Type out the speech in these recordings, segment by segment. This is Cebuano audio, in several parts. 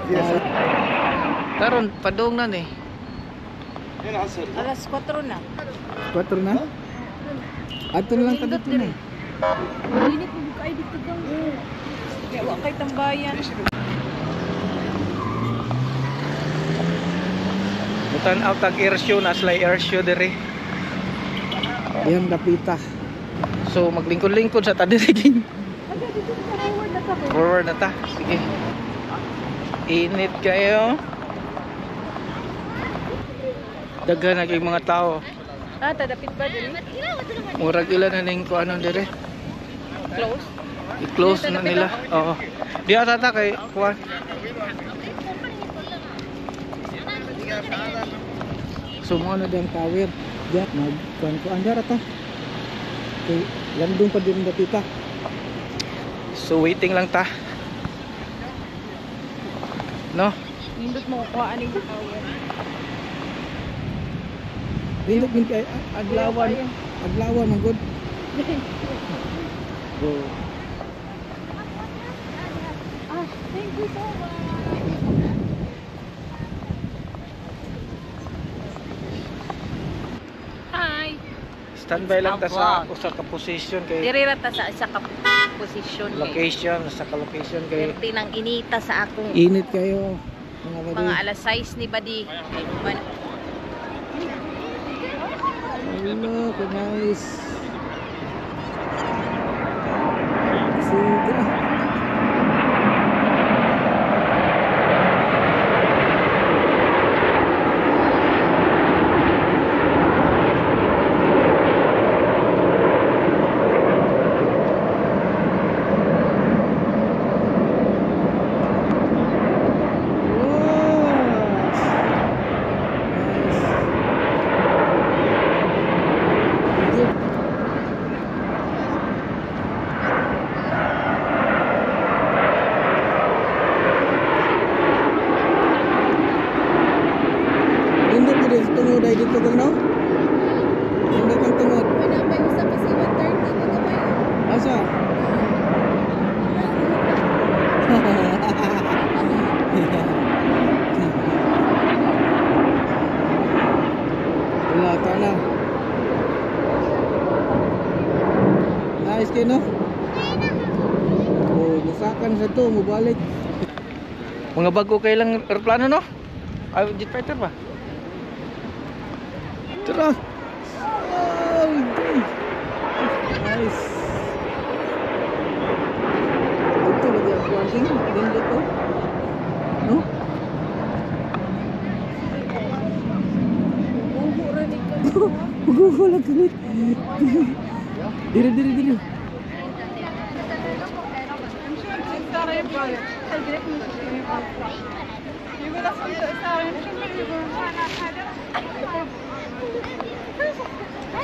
Yes. Karon padung na ni. Alas 4 na. 4 na? Ato na lang ta dito na. Init mo kay dito daw. Kaya wa kay tambayan. Mutan out tag air show na sila air show diri. Yang dapita. So maglingkod-lingkod sa ta diri king. Aga dito na forward na ta. Forward na ta. Sige. Init kayo. Daghan na kay mga tao. Ah, tadapit ba diri? Murag ila na ning kuano diri. Close. I-close na nila. Oo. Di ata ta kay kuan. So mo na diyang tower. Diyan mag kuan kuan dara ta. Kay landong pa din dapita. So waiting lang ta. No? Nindot mo kuha aning tower. Dili gid kay adlawan, adlawan man gud. Go. Ah, thank you so much. Hi. Standby lang ta sa usa ka position kay Diri ra ta sa isa ka posisyon kay. location, sa ka location kay Perti nang inita sa akong Init kayo mga badi. mga alas 6 ni Badi. Hello, nice. Suga. Wow. Nice. Good. Nindot gid sa tungod ay dito kang no? Nindot ang tungod. Pinapay usa pa si 1:30 ko gamay. Asa? Wala ta na. Nice kayo no? Oh, musakan sa to, mubalik. Mga bago kay lang eroplano no? Ay, jet fighter ba? Tara! Oh, okay. Nice. Dito lagi ang kuanting. Dito to. No? Buho ra ni ka. Gugo lang kulit. Dire, dire, dire.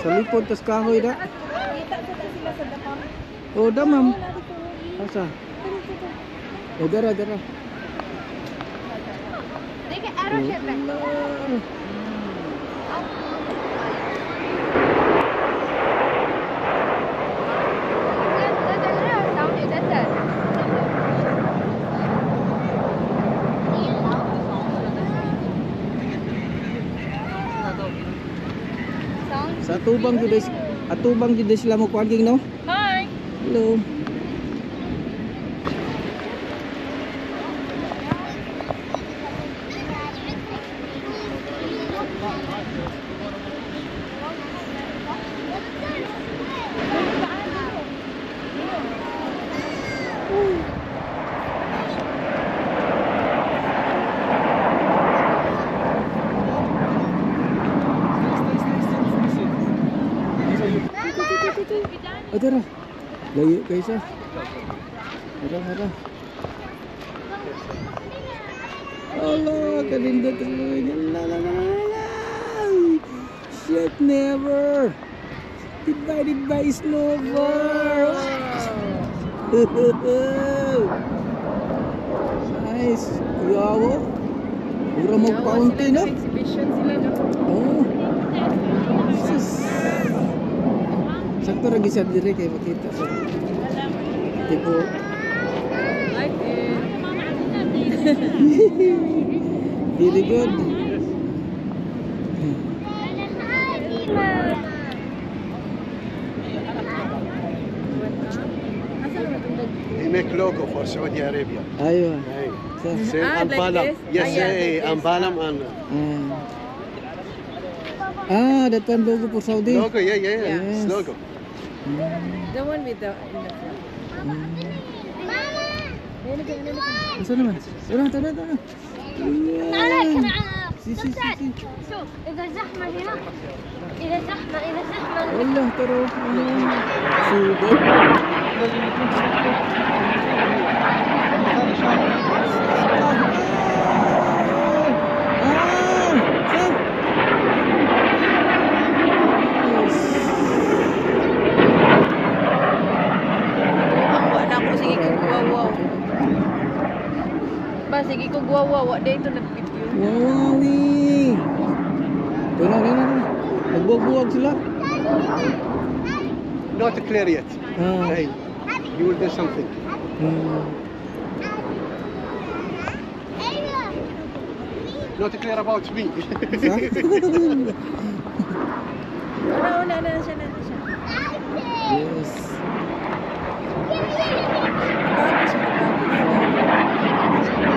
Sa likod tas kahoy da. Kita sa ta sila sa dakam. Oh, da ma'am. Asa? Oh, dara, dara. Oh, Sa atubang jud atubang jud sila mo kuan no? Hi. Hello. Oh, tara. Layo kayo sa. Tara, tara. Ala, kanindot. La, la, la, la. Shit, never. Goodbye, goodbye, snowboard. Nice. Kuyawa. Mura mo fountain, no? Exhibition sila no. Oh. Sus. Sakto ra gyud siya dire kay makita sa tipo Like it. Very good. They make logo for Saudi Arabia. Aywa. Hey. Sa, Same Ah, like Ambalam. this? Yes, Ah, yeah, hey, like this. Ambalam and ah, that one logo for Saudi. logo. Yeah. Yes. It's logo. The one with the in the front. Asa naman? Tara, tara, tara. تعال. Si, si, si, si. شوف اذا زحمه هنا، اذا زحمه، اذا زحمه. Wala, tara. Sugo. Ah! Sa? Yes. Ang wala ko sige ko guwawaw. Ba sige ko guwawaw, wa day to nag-video. Wawawi! Ito na, na, na, na. Nagbuwag-buwag sila. Not clear yet. Ah. Hey, you will do something. Not clear about me. Sa? Wala, wala na siya, na siya. Yes. Bagay siya, bagay. Nagtuyok-tuyok sila.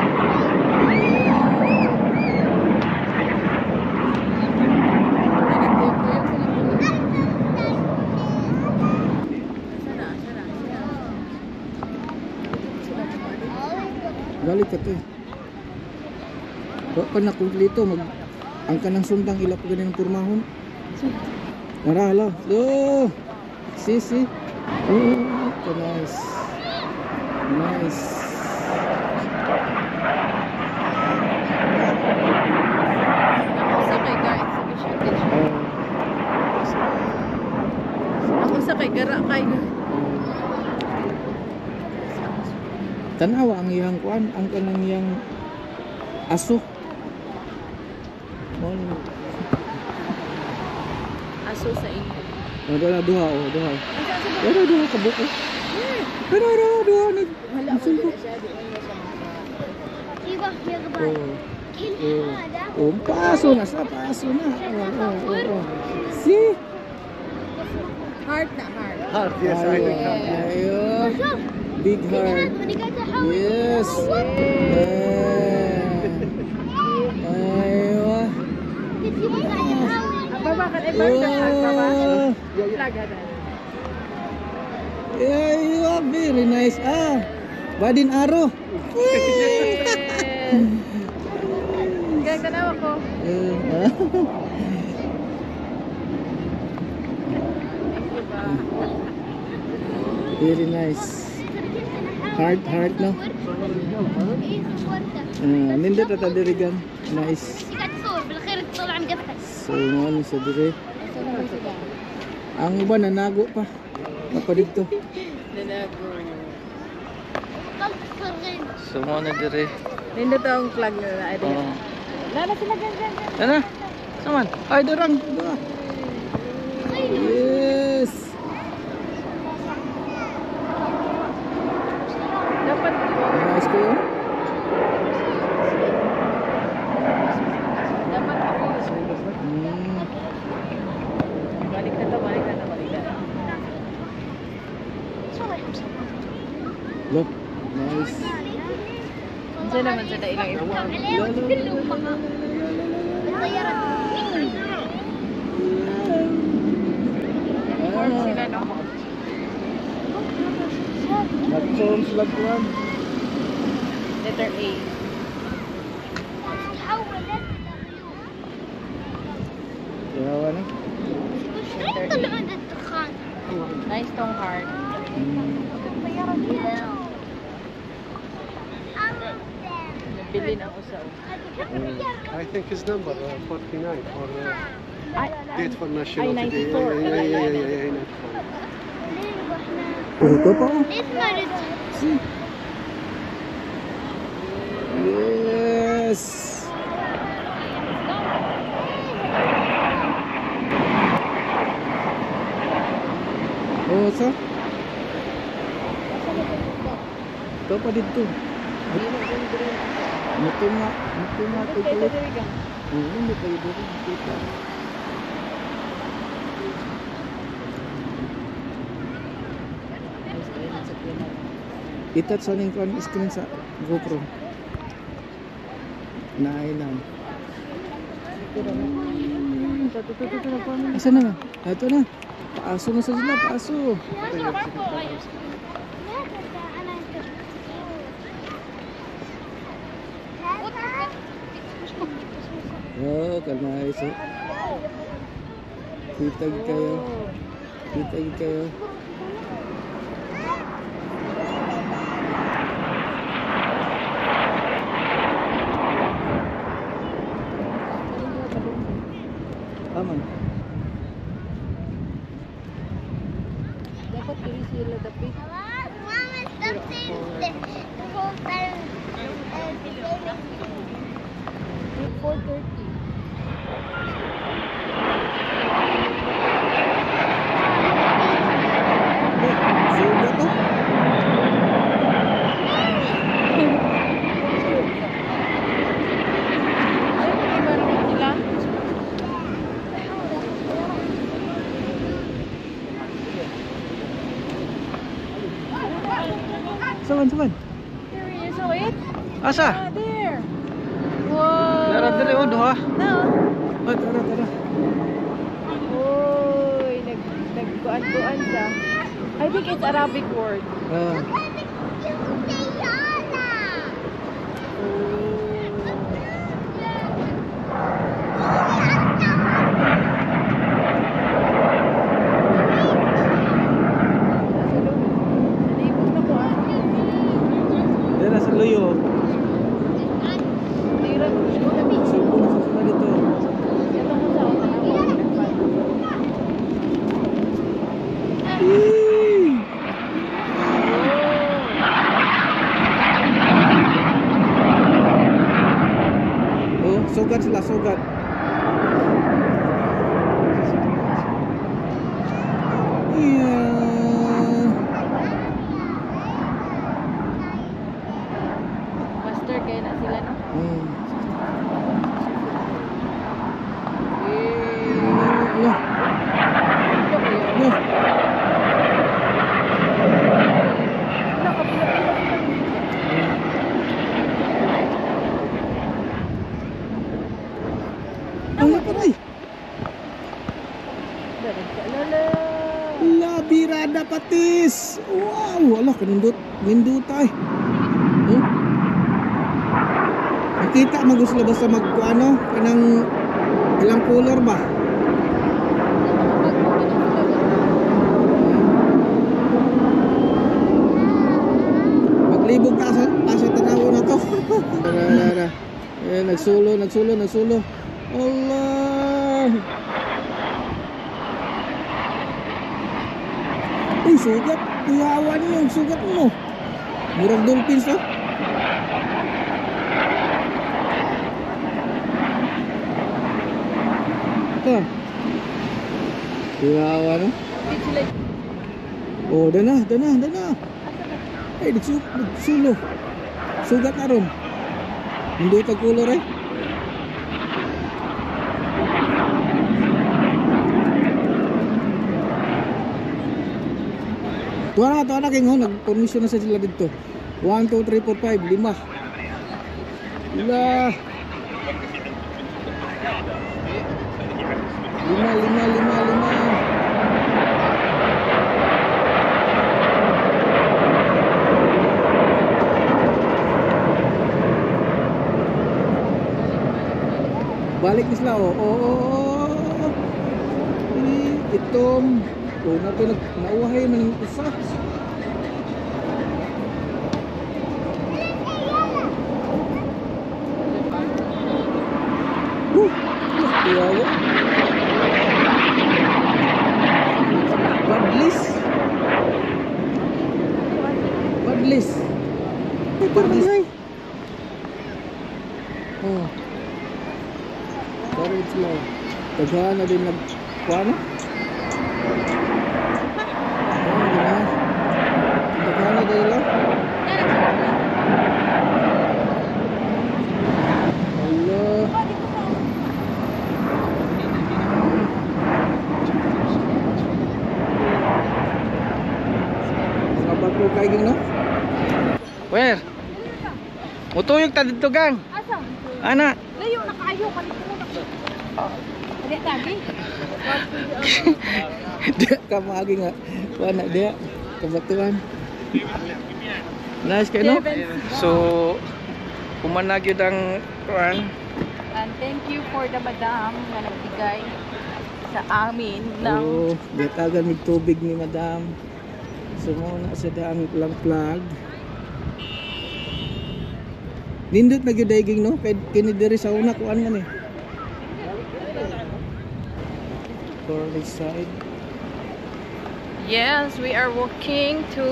Asa na, asa na, asa na. Sila kumali. Galit ka to eh. Wa pa na kumpleto mag ang kanang sundang ila pa ganin pormahon. Tara hala. Oh. Si si. Oh, ito, nice. Nice. Ako sa kay ga exhibition din siya. Oh. Ako sa kay gara kay ga. Tanawa ang iyang kuan, ang kanang iyang aso. Mao ni. Aso sa inyo. Oh, doon na duha oh, duha. Pero duha ka buko. Pero pero duha nag Wala mo din siya, di man na siya. ايوه يا غبار Oh. كل Oh. هذا. Oh, paso na sa paso na. Oh. See? Heart na heart. Hard, yes, I think hard. Yes. Ayo. شوف Big كل heart. هذا وانا قاعده احاول. Yes. Eh. Aywa. كنت قاعده احاول. Baba ka, eh, baba ka, baba. Oh. Flag hada. Aywa, very nice. Ah. Badin aro. Yes. Gaya tanawa ko. Eh, ah. Thank you ba? Very nice. Heart, heart, no? ايه صورته. Ah, nindot ata diri gan. Nice. انت قاعد تصور بالاخير تطلع مقفل. So, mo ni sa diri. Ang uban nanago pa. Napa dito. Nanago. بطلت تصور. So mo na dire. Nindot ang flag na na. Ay, Oh. Lala sila gan gan gan. Ana. Saman. Ay, darang. Diba? Yes. Dapat Nice kayo. dapat ako. Balik na to, balik na to, balik na to. Look. Nice. Unsa naman sa ilang ito? عليهم كلهم بالطيارة. Form sila no. Nag-form sila kuwan. Letter A. تحولت إلى غيوم. Yawa na. شلون يطلعون ذا الدخان؟ Nice tong heart. Nabili na usa. I think his number 49 for Ay, date for national Ay, today. 94. Yeah, 94. Oh, ito pa oh. ليش ما ندخل؟ See? Yes. Oh, sa? Ito pa dito. Mutunga, mutunga Nindot kayo palit. diri ka. Oo, hindi kayo diri kita. I-touch sa ning kuan screen sa GoPro. Naay lang. Asa na? Ito na. Paaso na sa sila, paaso. Oh, kalma so. Kita kayo. Kita kayo. Aman. Dapat diri sila dapit. Mama, stop saying the whole time. 4:30. Sugat to. Ay, meron sila. Saban, saban. Here, you saw it? Asa? Ah, there. Wow. Dara diri oh duha. No. Oh, tara, tara. Oy, nagkuan-kuan sa. I think it's Arabic word. Ah. Nalibot na ko ah. Dara sa luyo. Tira. Subo na sa sila dito. Ito ko sa ako. Eee! Oh, sugat sila, sugat. Yeah. Master kayo na sila no? Eh, ala, Ito kayo. ala. Wala, kapila-pila sila. Ala, paray. Lala. La birada patis. Wow, ala kanindot, nindot ay. Oh. Nakita mo gusto basta magkuano kanang ilang color ba? Maglibog ka sa tanaw na to. Tara, tara. Eh, nagsulo, nagsulo, nagsulo. Allah. Uy, sugat. Kuyawa niyo, sugat mo. Murag dolphins, oh. Ito. Kuyawa, no? Oh, dana, dana, dana. Ay, nagsulo. Sugat na ron. Hindi ito color eh. Tuwa na king oh, nag-permission na sa sila dito. 1, 2, 3, 4, 5, 5. Ila. 5, 5, 5, 5. Balik ni sila oh. Oh, oh, oh. Ini itom. Oh, na to nauwahay man ang usa. Kuyawa. Badlis. Badlis. Badlis. Oh. Dari sila. Daghan na din nagkuano. Oh, daghan. Daghan na din lang. po kay no? Where? Mutuyog ta didto gang. Asa? Ana. Layo na kaayo kalit mo na. Dili tagi. Di ka maagi nga. Wala diya. Kabatuan. Nice kay no? So human na gyud ang kuan. And thank you for the madam nga nagbigay sa amin ng Oo, gitagan mig tubig ni madam. So mo na sa daang lang plug. Nindot na gyud daiging no kay kini diri sa una kuan man eh. For this side. Yes, we are walking to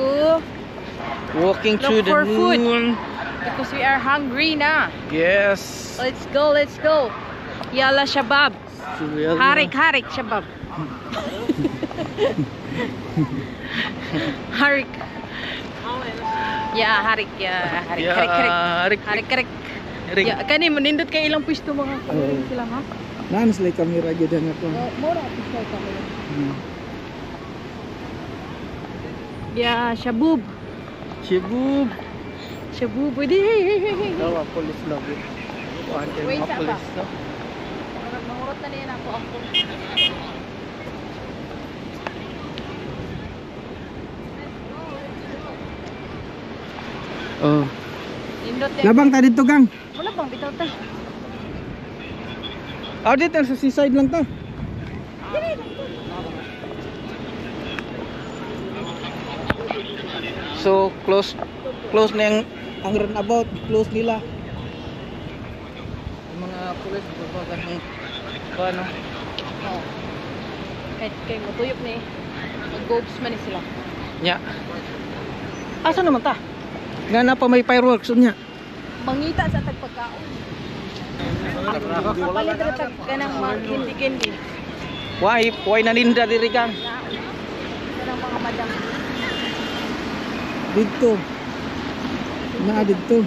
Walking Look to the for food. moon. Because we are hungry na. Yes. Let's go, let's go. Yalla shabab. So, yalla. Harik, harik shabab. Harik. Yeah, harik, yeah, harik, Yeah, harik, harik. harik, Harik, harik. harik. Yeah, kani manindot kay ilang pwesto mga Oo. sila ha. Naan sila kamera gyud ang ako. Mora pwesto kamera. Yeah, shabub. Shabub. Shabub. Pwede. Hey, hey, hey, hey. Dawa police lagi. Kuan kay Wait, mga sa police no. Murag mangurot na niya ako ako. Oh. Nindot eh. Labang ta didto gang. Wala bang bitaw ta. Ah, dito sa seaside lang ta. So close close na yung Ang runabout close nila. yung mga police babagan ng kuan no. Oo. Kahit kay mutuyok ni. Mag-gobs man ni sila. Nya. Asa naman ta? Nga na pa may fireworks unya. Mangita sa tagpagkaon. Kapalit ra tag kanang mga candy-candy. Why naninda diri gang? Kanang mga madam. Didto. Naa didto.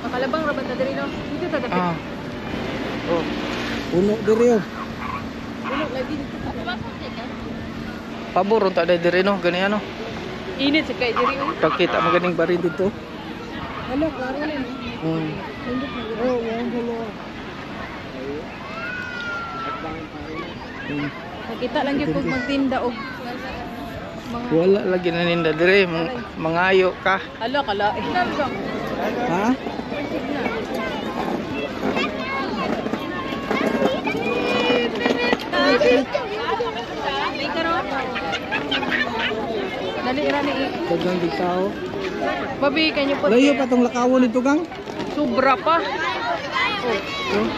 Makalabang ra ba ta diri no? Dito ta dapit. Ah. Oh. Puno diri oh. Puno lagi dito ta. Pabor unta diri no, gani ano. Init sa kay diri oh. Pagkita mo ganing baril Dito. Hala, klaro na ni. Oh. Oh, hello. Nakita lang gyud kog magtinda og mga wala lagi naninda diri, mangayo ka. Hala kala. Eh. Ha? Dali ra ni. Dagang dig tao. Babi, can you put Layo pa tong lakawon nito gang. Sobra pa. Oh.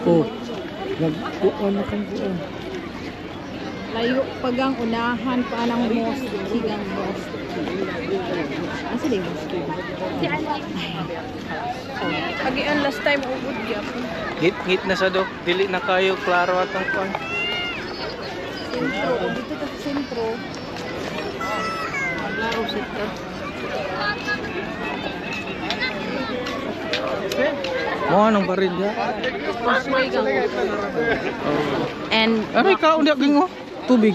Oh. Nagkuan na kang kuan. Layo pagang unahan pa ng mosque, sigang mosque. Asa di mosque? Agian last time ubod gyapon. Ngit-ngit na sa do, dili na kayo klaro atong kuan. Sentro, o dito ta sa sentro. Klaro sentro. Mo anong baril ya? And Aray ka unya gingo. Tubig.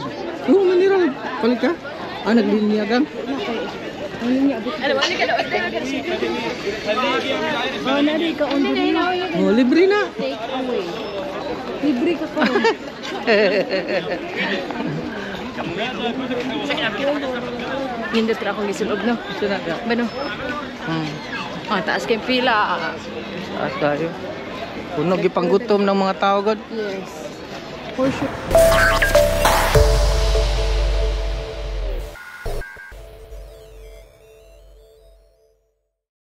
Oh, mineral. Palit ka? Ah, naglinya gang. Ano ba ka Oh, nari ka on diri. Oh, libre na. Take away. Libre ka karon. Nindot ra akong gisulob no. Sina ka. Bano? Ah, taas kay pila. Taas tayo. Puno gipanggutom ng mga tao god. Yes. For sure.